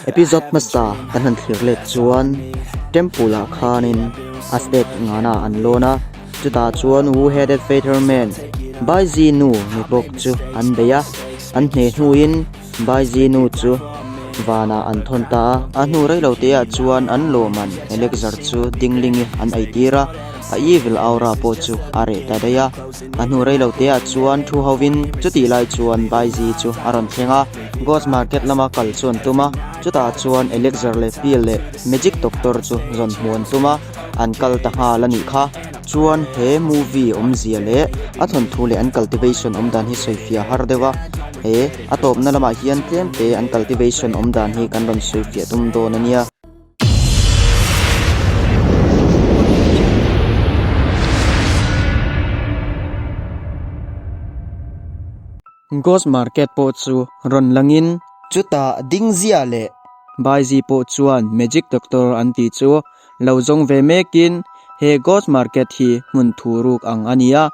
Episode hmasa kan han thlir let chuan temple ah khanin a step ngana an lawn a, chutah chuan Wu Headed Feather Man Baiji nu ni bawk chu an bei a, an hneh hnuin Baiji nu chu vanah an thawn ta a. A hnu reilo te ah chuan an lawman Elixir chu Dinglingi an eitir a, a evil aura pawh chu a reh ta daih a. A hnu reilo te ah chuan thu hovin chutih lai chuan Baiji chu a rawn thleng a, Ghost Market lama kal chu an tum a, chutah chuan Elixir leh Pill leh Magic Doctor chu zawn hmuh an tum a, an kal ta nghal a nih kha. Chuan he movie awmzia leh a thawnthu leh an cultivation awm dan hi sawifiah har deuh a, he a tawpna lamah hian tlem te an cultivation awm dan hi kan rawn sawifiah tum dawn a nia. Ghost market pawh chu rawn langin. Chutah Dingzia leh Baiji pawh chuan Magic Doctor an tih chu lo zawng ve mekin he Ghost Market hi hmun thu ruk ang a ni a,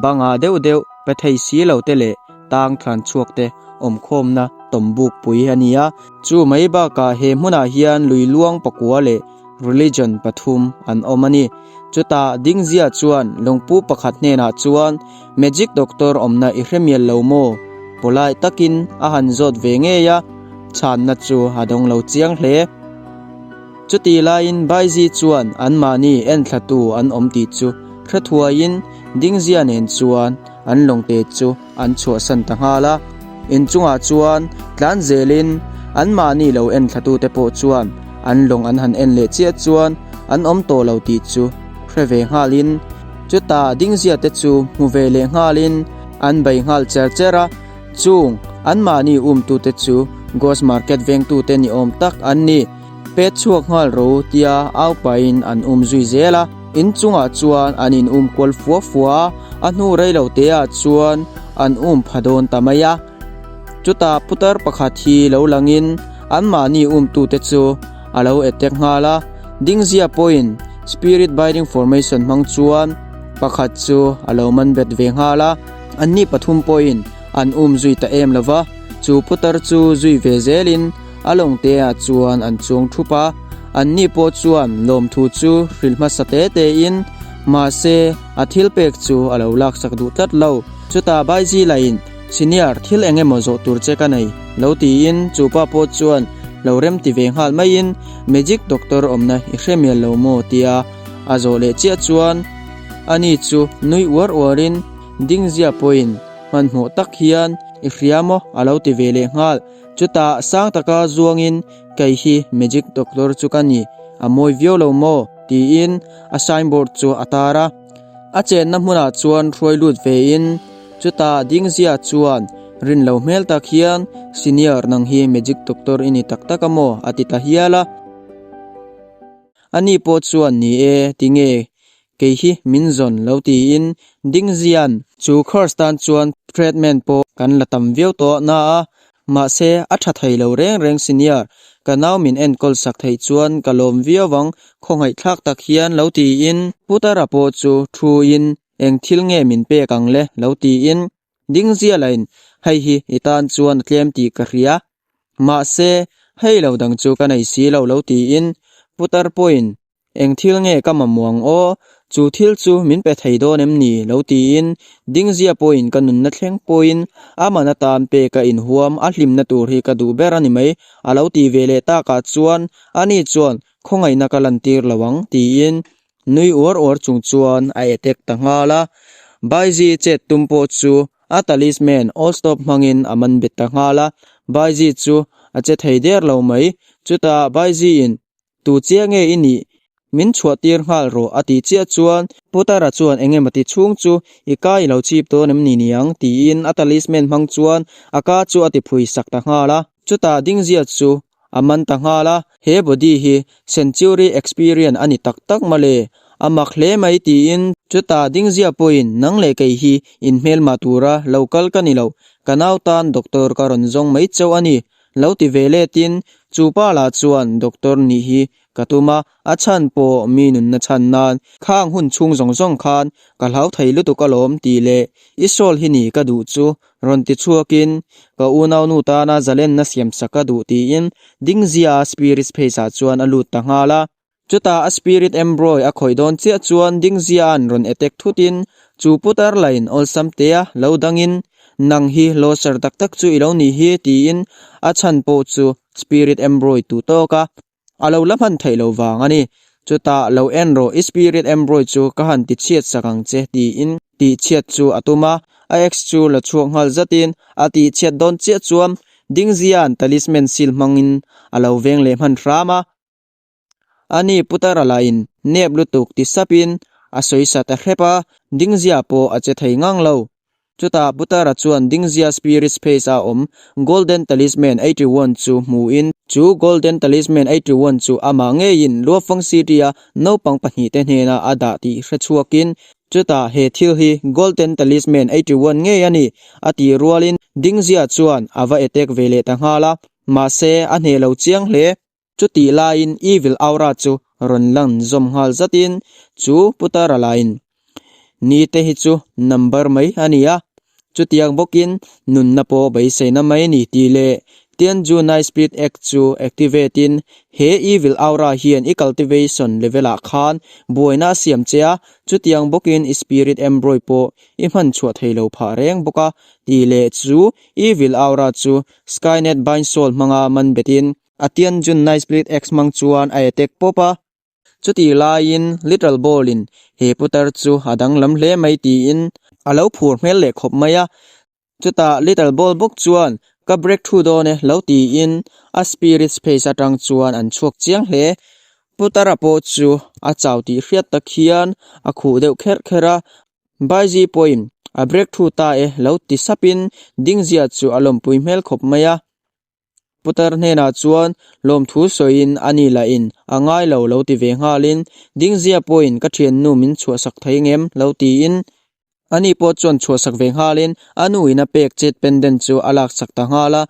bangah deuh deuh pe thei si lo te leh tang thlan chhuak te awm khawmna tawm buk pui a ni a. Chu mai bakah he hmunah hian lui luang pakua leh religion pathum an awm a ni. Chutah Dingzia chuan lungpu pakhat hnenah chuan Magic Doctor awmna i hre mial lo maw? Polite takin a han zawt ve ngei a, chhanna chu a dawng lo chiang hle. Chutih laiin Baiji chuan anmahni enthlatu an awm tih chu hre thuaiin Dingzia nen chuan an lawngte chu an chhuahsan ta nghal a. Inchungah chuan tlan zelin anmahni lo enthlatute pawh chuan an lawng an han en leh chiah chuan an awm tawh lo tih chu hre ve nghalin chutah Dingzia te chu hmu ve leh nghalin an bei nghal cher cher a. Chung, anmahni umtute chu Ghost Market vengtute ni awm tak an ni. Pet chhuak nghal ro tia au pahin an um zui zel a. In chungah chuan an in um kual fua fua a, a hnu rei lo te ah chuan an um pha dawn ta mai a. Chutah putar pakhat hi lo langin anmahni umtute chu a lo attack nghal a. Dingzia pawhin Spirit Binding Formation hmang chuan pakhat chu a lo man bet ve nghal a. Anni pathum pawhin an um zui ta em lo va, chu putar chu zui ve zelin a lawngte ah chuan an chuang thup a. Anni pawh chuan lawmthu chu hrilh hmasa te te in, mahse a thil pek chu a lo laksak duh tlat lo. Chutah Baiji lahin, Senior, thil eng emaw zawh tur che ka nei, lo tiin chu pa pawh chuan lo rem ti ve nghal maiin, Magic Doctor awmna i hre mial lo maw? tia a zawh leh chiah chuan, Ani chu nui uar uarin Dingzia pawhin hmanhmawh tak hian i hria maw a lo ti ve leh nghal. Chutah sang taka zuangin kei hi Magic Doctor chu ka ni, a mawi viau lo maw? tiin a signboard chu a tar a. A chenna hmunah chuan hruai lut vein chutah Dingzia chuan rin lo hmel tak hian Senior nang hi Magic Doctor i ni tak tak a maw? a ti ta hial a. Ani pawh chuan ni e, tinge kei hi min zawn lo tiin Dingzian chu course tan chuan treatment pawh kan la tam viau tawh na a, mahse a tha thei lo reng reng senior ka nau min enkawl sak theih chuan ka lawm viau ang khawngaihthlak tak hian lo tiin Putara pawh chu thu in eng thil nge min pek ang le lo tiin Dingzia lain hei hi i tan chuan a tlem tih ka hria. Mahse, hei lo dang chu ka nei si lo lo tiin putar pawhin eng thil nge ka mamawh ang aw, chu thil chu min pe thei dawn em ni lo tiin Dingzia pawhin ka nunna thleng pawhin a man atan pek a inhuam a hlimna tur hi ka duh ber a ni mai a lo ti ve leh takah chuan ani chuan khawngaihna ka lantir lo ang tiin Nui uar uar chung chuan a attack ta nghal a, Baiji chet tum pawh chu a talisman all stop hmangin a man bet ta nghal a, Baiji chu a che thei der lo mai. Chutah Baiji in, Tu chiah nge i nih? Min chhuah tir nghal rawh a tih chiah chuan Putara chuan eng emaw ti chhung chu i ka i lo chip dawn em ni niang tiin a talisman hmang chuan a ka chu a ti phui sak ta nghal a. Chutah Dingzia chu A man ta nghal a, he body hi century experience a ni tak tak mawle, a mak hle mai tiin chutah Dingzia pawhin nang leh kei hi inhmelmah tura lo kal ka ni lo, ka nau tan doctor ka rawn zawng mai chauh a ni, lo ti ve letin chu pa lah chuan doctor nih hi ka tum a, a chhan pawh mi nunna chhan nan khang hun chhung zawng zawng khan ka hlau thei lutuk alawm tih leh i soul hi ni ka duh chu rawn ti chhuakin ka unaunu tana zalenna siamsak ka duh tiin Dingzia spirit space ah chuan a lut ta nghal a. Chutah a spirit embroy a khawih dawn chiah chuan Dingzia'n rawn attack thutin chu putar lain awlsam tea lo dangin nang hi loser tak tak chu i lo nih hi tiin a chhan pawh chu spirit embroy tu tawk a a lo la hman theih lo vang a ni. Chutah lo en rawh i spirit embroy chu ka han ti chhiat sak ang che tiin tih chhiat chu a tum a, a ex chu la chhuak nghal zatin a tih chhiat dawn chiah chuan Dingzia'n talisman seal hmangin a lo veng leh hman hram a. Ani Putara lahin nep lutuk ti sapin a sawi sa ta hrep a, Dingzia pawh a che thei ngang lo. Chutah Putara chuan Dingzia Spirit Space a awm Golden Talisman 81 chu hmuin chu Golden Talisman 81 chu amah ngeiin Luafang City-a naupang pahnihte hnena a dah tih hre chhuakin chutah he thil hi Golden Talisman 81 ngei a ni a tih rualin Dingzia chuan a va attack ve leh ta nghal a, mahse a hneh lo chiang hle. Chutih laiin Evil Aura chu rawn lan zawm nghal zatin chu Putara lain, Ni te hi chu number mai a ni a, chutiang bawkin nunna pawh beiseina mai a ni tih leh Tianju Night Speed Act chu activate in he Evil Aura hian i cultivation level ah khan buaina a siam che a, chutiang bawkin i Spirit Embroy pawh i hman chhuah thei lo phah reng bawk a tih leh chu Evil Aura chu Skynet Bind Soul hmanga man betin A Tianjun Night Split X hmang chuan a attack pawp a, chutih laiin Little Ball in he putar chu a danglam hle mai tiin a lo phur hmel leh khawp mai a. Chutah Little Ball bawk chuan ka break through dawn e lo tiin a spirit space atang chuan an chhuak chiang hle. Putara pawh chu a chau tih hriat tak hian a khuh deuh kherh kherh a, Baiji pawhin a break through ta e lo ti sapin Dingzia chu a lawmpui hmel khawp mai a. Putar hnenah chuan lawmthu sawiin a ni lahin a ngai lo lo ti ve nghalin Dingzia pawhin ka thiannu min chhuahsak thei ngem lo tiin ani pawh chuan chhuahsak ve nghalin a nu in a pek chet pendant chu a laksak ta nghal a.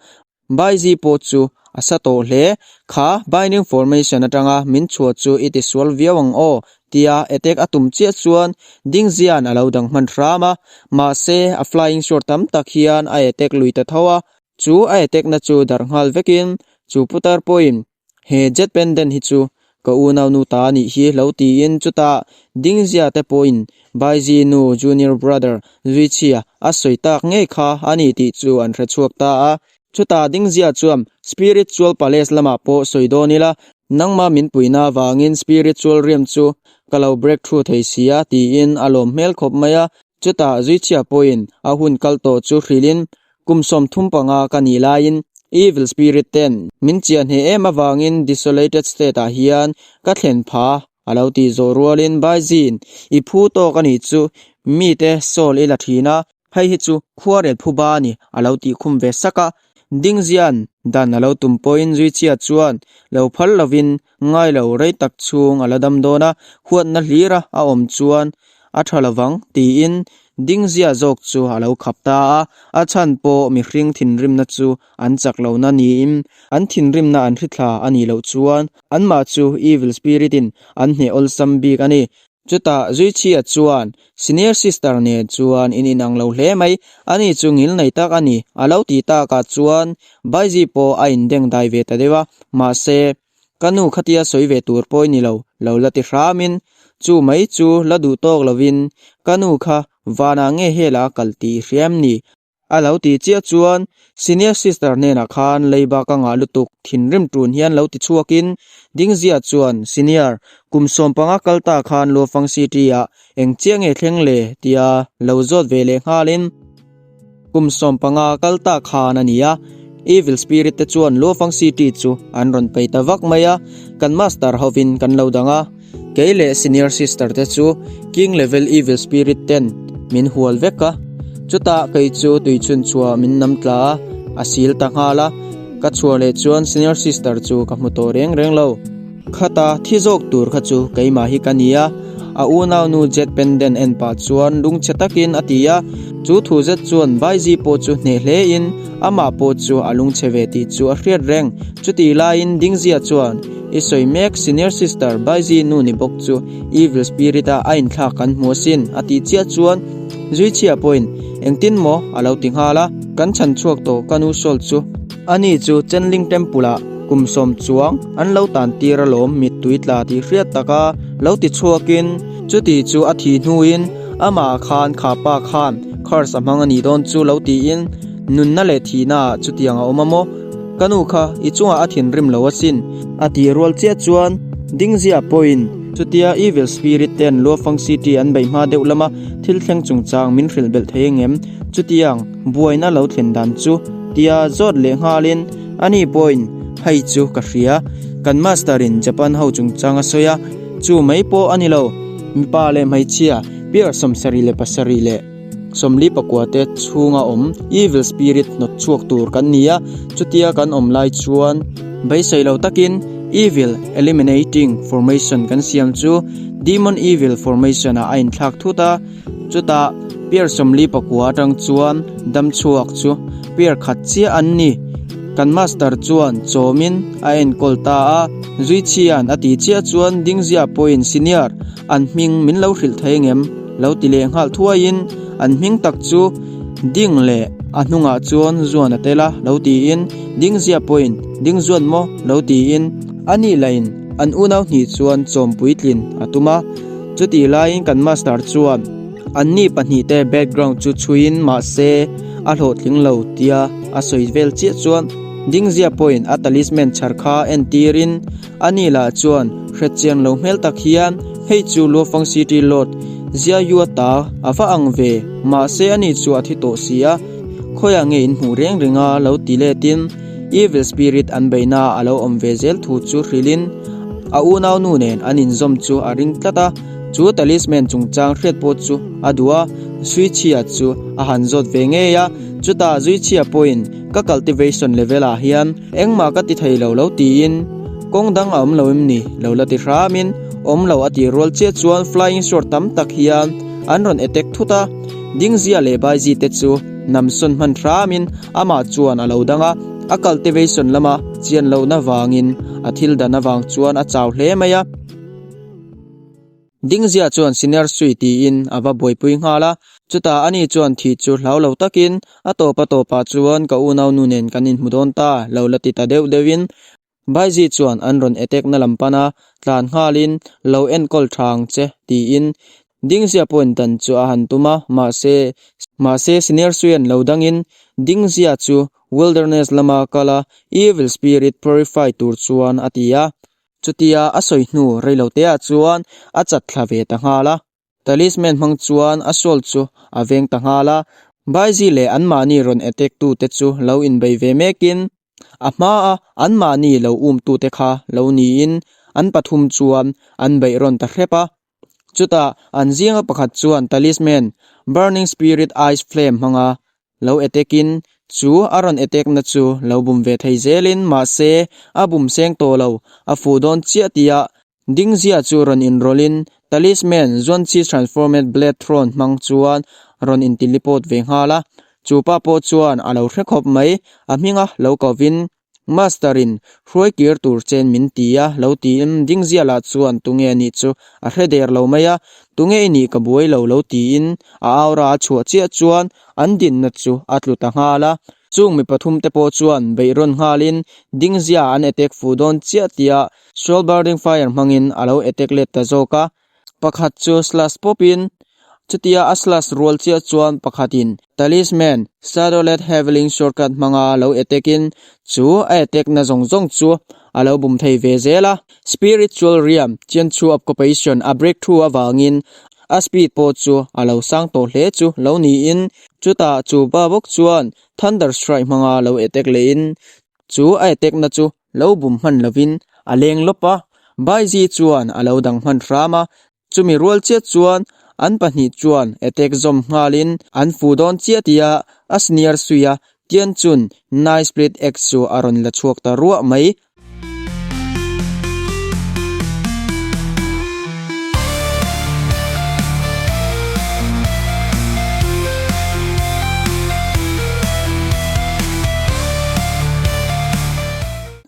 Baiji pawh chu a sa tawh hle. Kha binding formation atanga min chhuah chu i ti sual viau ang aw tia attack a tum chiah chuan Dingzia'n a lo dang hman hram a. Mahse a flying sword tam tak hian a attack lui ta tho a. Chu a attack-na chu darh nghal vekin chu putar pawhin he jet pendant hi chu ka unaunu ta a nih hi lo tiin chutah Dingzia te pawhin Baiji nu junior brother Zuichhia a sawi tak ngei kha a ni tih chu an hre chhuak ta a. Chutah Dingzia chuan Spiritual Palace lamah pawh sawi dawn ila nangmah min puihna avangin Spiritual Realm chu ka lo break through thei si a tiin a lawm hmel khawp mai a. Chutah Zuichhia pawhin a hun kal tawh chu hrilhin Kum 35 ka nih laiin Evil Spirit ten min chiah hneh em avangin Desolated State ah hian ka thlen pha a lo tih zawh rualin Baizin i phu tawk a nih chu mite soul i la thin a, hei hi chu khuarel phu ba a ni a lo tih khum ve sak a. Dingzian dan a lo tum pawhin Zuichhia chuan lo phal lovin ngai lo rei tak chhung a la dam dawn a, huatna hlira a awm chuan a tha lovang tiin Dingzia zawk chu a lo khap ta a, a chhan pawh mihring thinrimna chu an chak lohna niin an thinrimna an hrithla a nih loh chuan anmah chu evil spirit in an hneh awlsam bik a ni. Chutah Zuichhia chuan senior sister nen chuan in inang lo hle mai, ani chu ngil nei tak a ni a lo ti takah chuan Baiji pawh a indeng dai ve ta deuh a, mahse Ka nu khatia sawi ve tur pawh i ni lo, lo la ti hramin chu mai chu la duh tawk lovin ka nu kha vanah nge hela a kal tih i hria em ni? A lo ti chiah chuan senior sister hnenah khan leiba ka ngah lutuk thinrim tun hian lo ti chhuakin Dingzia chuan senior kum 15 kal ta khan Luafang City ah eng chiah nge thleng le tia lo zawt ve leh nghalin Kum 15 kal ta khan a ni a, Evil Spirit te chuan Luofang City chu an rawn pei ta vak mai a, kan master hovin kan lo dang a. Kei leh senior sister te chu King level Evil Spirit ten min hual vek a, chutah kei chu tui chhun chhuah min nam tla a, a sil ta nghal a, ka chhuah leh chuan senior sister chu ka hmu tawh reng reng lo. Khata thi zawk tur kha chu keimah hi ka ni a, A unaunu Jet Pendant en pah chuan lungchhe takin a ti a. Chu thu zet chuan Baiji pawh chu hneh hlein amah pawh chu a lungchhe ve tih chu a hriat reng. Chutih laiin Dingzia chuan, I sawi mek Senior Sister Baiji nu ni bawk chu Evil Spirit a a inthlak kan hmu asin a tih chiah chuan Zuichhia pawhin, Engtin maw? a lo ti nghal a. Kan chhan chhuak tawh ka nu Saul chu. Ani chu Chenling Temple ah kum sawm chuang an lo tan tir alawm mittui tla tih hriat taka lo ti chhuakin chuti chu a thih hnuin amah khan kha pa khan curse a hmang a nih dawn chu lo tiin nunna leh thihna ah chutiang a awm a maw? Ka nu kha i chungah a thinrim lo asin. A tih rual chiah chuan Dingzia pawhin chutia evil spirit ten Luofang City an beih hma deuh lama thil thleng chungchang min hrilh belh thei engem? Chutiang buaina lo thlen dan chu tia zawt leh nghalin ani pawhin hei chu ka hria, kan master in Japan ho chungchang a sawi a, chu mai pawh a ni lo, mipa leh hmeichhia piar 77 leh 49 te chhunga awm evil spirit hnawt chhuak tur kan ni a, chutia kan awm lai chuan beisei lo takin evil eliminating formation kan siam chu demon evil formation ah a inthlak thut a. Chutah pier 49 atang chuan dam chhuak chu pier khat chiah an ni. Kan master chuan chawmin a enkawl ta a, Zuichhian a tih chiah chuan Dingzia pawhin senior an hming min lo hrilh thei ngem lo ti leh nghal thuaiin an hming tak chu Ding leh a hnungah chuan Zuan a tel a lo tiin Dingzia pawhin Ding Zuan maw lo tiin a nih lahin an unau hnih chuan chawm puitlin a tum a. Chutih laiin kan master chuan anni pahnihte background chu chhuiin mahse a hlawhtling lo tia a sawi vel chiah chuan Dingzia pawhin a talisman chhar kha entirin ani lah chuan hretchiang lo hmel tak hian hei chu Luofang City Lord Ziayua ta a va ang ve mahse ani chu a thi tawh si a khawiah nge in hmuh reng reng a lo ti letin Evil spirit an beihna a lo awm ve zel thu chu hrilhin a unaunu nen an inzawm chu a ring tlat a, chu talisman chungchang hriat pawh chu a duh a, Zuichhia chu a han zawt ve ngei a, chutah Zuichhia pawhin ka cultivation level ah hian engmah ka ti thei lo lo tiin kawng dang a awm lo em ni lo la ti hramin awm lo a tih rual chiah chuan flying sword tam tak hian an rawn attack thut a, Dingzia leh Baiji te chu namsawn hman hramin Amah chuan a lo dang a, a cultivation lama chian lohna vangin a thil dan avang chuan a chau hle mai a. Dingzia chuan Senior Sui tiin a va buaipui nghal a, chutah ani chuan thih chu hlau lo takin a tawp a tawpah chuan ka unaunu nen kan inhmu dawn ta lo la ti ta deuh deuhin Baiji chuan an rawn attack na lam pana tlan nghalin lo enkawl tha ang che tiin Dingzia pawhin dan chu a han tum a, mahse mahse Senior Suian lo dangin Dingzia chu wilderness lama kal a evil spirit purify tur chuan a ti a. Chutia a sawi hnu reiloteah chuan a chat thla ve ta nghal a. Talisman hmang chuan a soul chu a veng ta nghal a, Baiji leh anmahni rawn attack tute chu lo inbei ve mekin a hmaa anmahni lo um tute kha lo niin an pathum chuan an beih rawn ta hrep a. Chutah an zinga pakhat chuan talisman Burning Spirit Ice Flame hmanga lo attack in chu a rawn attack na chu lo bum ve thei zelin mahse a bum seng tawh lo, a fuh dawn chiah tia Dingzia chu rawn inrawlhin Talisman Zuanchi Transformed Blade Throne hmang chuan rawn intilipawt ve nghal a, chu pa pawh chuan a lo hre khawp mai, a hminga lo kovin Master in hruai kir tur chen min ti a lo tiin Dingzia lah chuan tunge anih chu a hre der lo mai a, tunge i nih ka buai lo lo tiin a aura a chhuah chiah chuan an dinna chu a tlu ta nghal a. Chung mi pathum te pawh chuan beih rawn nghalin Dingzia an attack fuh dawn chiah tia Soul Burning Fire hmangin a lo attack let ta zawk a. Pakhat chu slash pawpin chutia a slash rual chiah chuan pakhatin Talisman Shadowlet Heavenly Shortcut hmanga lo attack in chu a attack na zawng zawng chu a lo bum thei ve zel a. Spiritual Realm Jianchu Occupation a breakthrough avangin a speed pawh chu a lo sang tawh hle chu lo niin chutah chu pa bawk chuan Thunder Strike hmanga lo attack lehin chu a attack na chu Lo bum hman lovin a leng lawp a, Baiji chuan a lo dang hman hram a, chumi rual chiah chuan an pahnih chuan attack zawm nghalin an fu dawn chiah tia a senior suia Tian chun Nai Split X chu a rawn la chhuak ta ruah mai.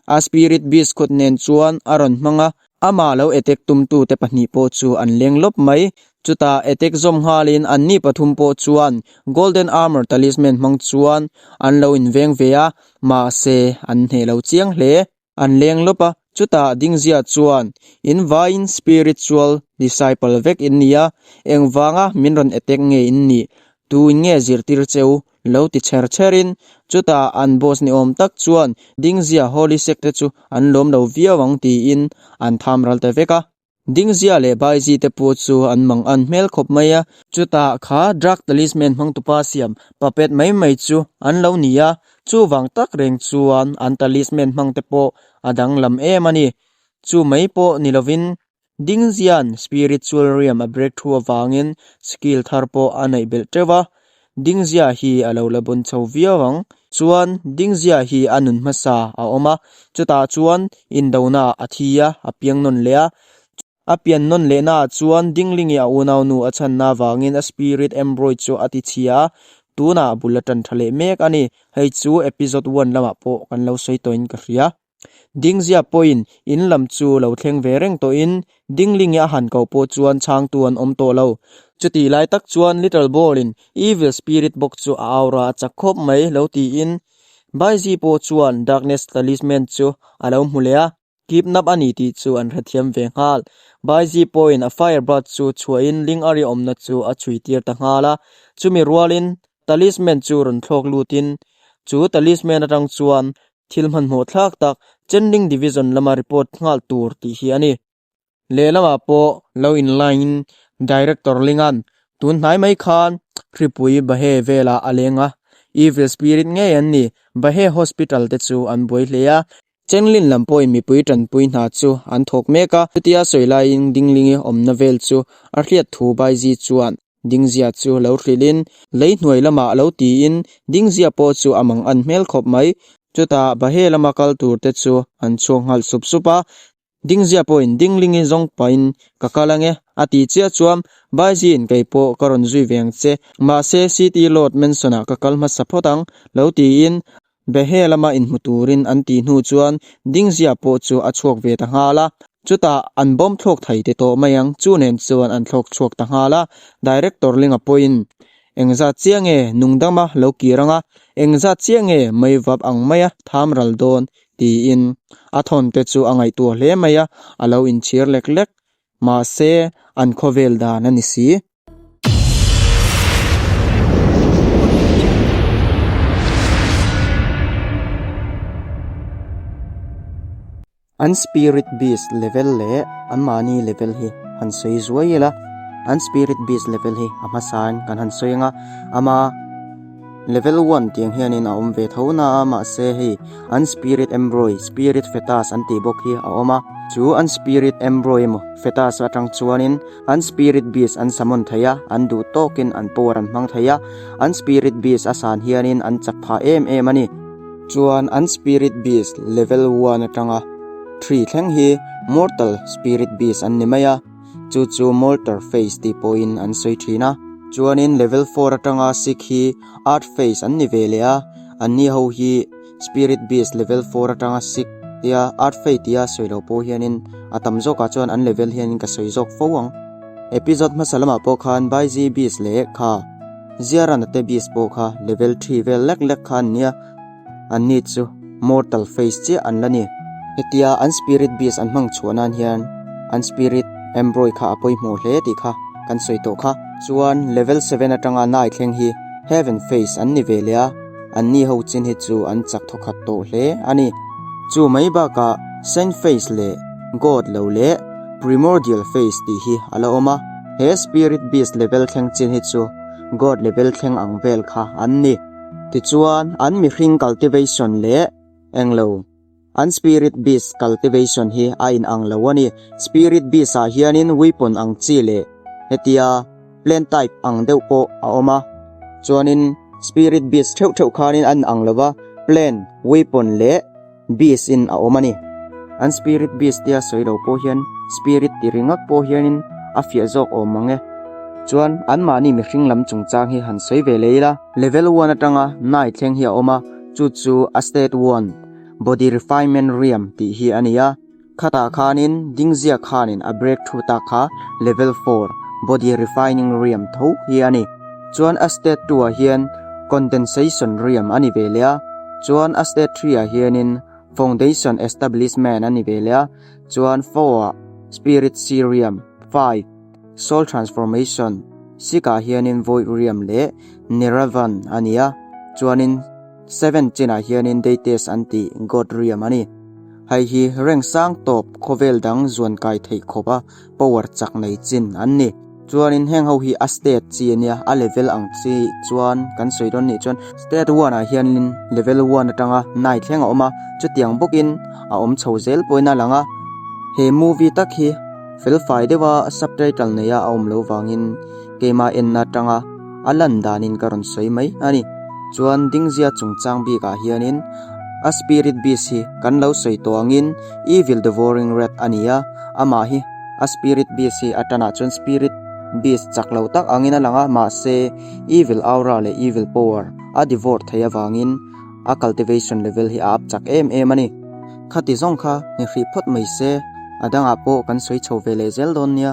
A spirit beast kut nen chuan a rawn hmang a, amah lo attack tumtute pahnih pawh chu an leng lawp mai. Chutah attack zawm nghalin anni pathum pawh chuan Golden Armor Talisman hmang chuan an lo inveng ve a, mahse an hneh lo chiang hle. An leng lawp a, chutah Dingzia chuan, In vaiin spiritual disciple vek in ni a, engvanga min rawn attack nge in nih? Tuin nge zirtir cheu? Lo ti chher chherin, chutah an boss ni awm tak chuan Dingzia Holy Sect te chu an lawm lo viau ang tiin an tham ral ta vek a. Dingzia leh Baiji te pawh chu an mang an hmel khawp mai a, chutah kha drug talisman hmangtupa siam puppet mai mai chu an lo ni a, chuvang tak reng chuan an talisman hmang te pawh a danglam em a ni. Chu mai pawh ni lovin Dingzia'n spiritual realm a breakthrough avangin skill thar pawh a neih belh teuh a, Dingzia hi a lo la bawn chho viau ang. Chuan Dingzia hi a nun hmasa a awm a, chutah chuan indona a thi a, a piang nawn leh a. A pian nawn lehnaah chuan Dinglingi a unaunu a chhanna avangin a spirit embryo chu a ti chhia a, tunah bul a tan tha leh mek a ni. Hei chu episode one lamah pawh kan lo sawi tawhin ka hria. Dingzia pawhin in lam chu lo thleng ve reng tawhin Dinglingi a han koh pawh chuan chhangtu an awm tawh lo. Chutih lai tak chuan Little Ball-in Evil Spirit bawk chu a aura a chak khawp mai lo tiin Baiji pawh chuan Darkness Talisman chu a lo hmu leh a, kidnap a ni tih chu an hrethiam ve nghal. Baiji pawhin a Fire Blood chu chhuahin Ling-Ari awmna chu a chhui tir ta nghal a, chumi rualin Talisman chu rawn thlawk lutin chu Talisman atang chuan Thil hmanhmawh thlak tak Chenling Division lama report nghal tur tih hi a ni. Lehlamah pawh lo inline Director Lingan tun hnai mai khan hripui Bahe velah a leng a, Evil Spirit ngei an ni. Bahe Hospital te chu an buai hle a. Chenglin lam pawhin mipui tanpui hna chu an thawk mek a, chutia sawi laiin Dinglingi awmna vel chu a hriat thu Baiji chuan Dingzia chu lo hrilhin lei hnuai lamah lo tiin Dingzia pawh chu a mang an hmel khawp mai. Chutah Bahe lama kal tur te chu an chhuak nghal sup sup a, Dingzia pawhin Dinglingi zawng pahin ka kal ange a ti chiah chuan Baiziin kei pawh ka rawn zui ve ang che, mahse City Lord Mansion-ah ka kal hmasa phawt ang lo tiin Behe lama inhmu turin an tih hnu chuan Dingzia pawh chu a chhuak ve ta nghal a. Chutah an bawm thlawk thei ti tawh mai ang, chu nen chuan an thlawk chhuak ta nghal a. Director Linga pawhin, Engzat chiah nge nungdama lo kir anga, engzat chiah nge mei vap ang maia tham ral dawn? tiin a thawn te chu a ngaihtuah hle mai a, a lo inchhir lek lek. Mahse, an khawvel dan a ni si. An spirit beast level leh an mahni level hi han sawi zuai ila, an spirit beast level hi a hmasain kan han sawi anga, ama level one tiang hianin a awm ve tho na a, mahse hei an spirit embryo, spirit fetus an tih bawk hi a awm a, chu an spirit embryo emaw fetus atang chuanin An spirit beast an summon thei a, an duh tawkin an power an hmang thei a, an spirit beast a san hianin an chak phah em em a ni. Chuan an spirit beast level one atanga three thleng hi mortal spirit beast an ni mai a, chu chu mortal phase tih pawhin an sawi thin a. Chuanin level four atanga six hi earth phase an ni ve leh a, anni ho hi Spirit Beast level 4 atanga sik tia Earth Fate tia sawi loh pawh hianin a tam zawkah chuan an level hianin ka sawi zawk fo ang. Episode hmasa lamah pawh khan Baiji Beast leh kha Ziarana te Beast pawh kha level 3 vel lek lek kha an nia, anni chu Mortal Phase chiah an la ni. Hetia an Spirit Beast an hmang chhuah nan hian an Spirit Embryo kha a pawihmawh hle tih kha kan sawi tawh kha. Chuan level 7 atanga nai thleng hi Heaven Phase an ni ve leh a. Anni ho chin hi chu an chak thawkhat tawh hle a ni. Chu mai bakah Saint Face leh God lo leh Primordial Face tih hi a la awm a, he Spirit Beast level thleng chin hi chu God level thleng ang vel kha an ni. Tichuan, an mihring cultivation leh englo An spirit beast cultivation hi a in ang lo a ni. Spirit beast ah hianin weapon ang chi leh hetia plant type ang deuh pawh a awm a. Chuanin spirit beast theuh theuh khanin an ang lo va, plant, weapon leh beast in a awm a ni. An spirit beast tia sawi lo pawh hian spirit ti ringawt pawh hianin a fiah zawk awm mang e. Chuan anmahni mihring lam chungchang hi han sawi ve leh ila. Level one atanga nine thleng hi a awm a, chu chu a state one. Body Refinement Realm tih hi a ni a. Khatah khanin Dingzia khanin a breakthrough tak kha Level 4, Body Refining Realm tho hi a ni. Chuan a state 2 ah hian Condensation Realm a ni ve leh a. Chuan a state 3 ah hianin Foundation Establishment a ni ve leh a. Chuan 4 ah Spirit Sea Realm, 5, Soul Transformation, 6 ah hianin Void Realm leh Niravan a ni a. Chuanin 7 chinah hianin Deities an tih God Realm a ni. Hei hi rank sang tawp khawvel dang zuan kai theih khawpa power chak nei chin an ni. Chuanin heng ho hi a state chi a nia, a level ang chi chuan kan sawi dawn nih chuan state one ah hianin level one atanga nine thleng a awm a, chutiang bawkin a awm chho zel pawhin a lang a. He movie tak hi felfai deuha subtitle neia a awm loh vangin keimah enna atanga a lan danin ka rawn sawi mai a ni. Chuan Dingzia chungchang bikah hianin a spirit beast hi kan lo sawi tawh angin evil devouring rat a ni a, amah hi a spirit beast hi a tanah chuan spirit beast chak lo tak angin a lang a, mahse evil aura leh evil power a devour theih avangin a cultivation level hi a up chak em em a ni. Khati zawng kha ni hrih phawt mai se, a dangah pawh kan sawi chho ve leh zel dawn nia.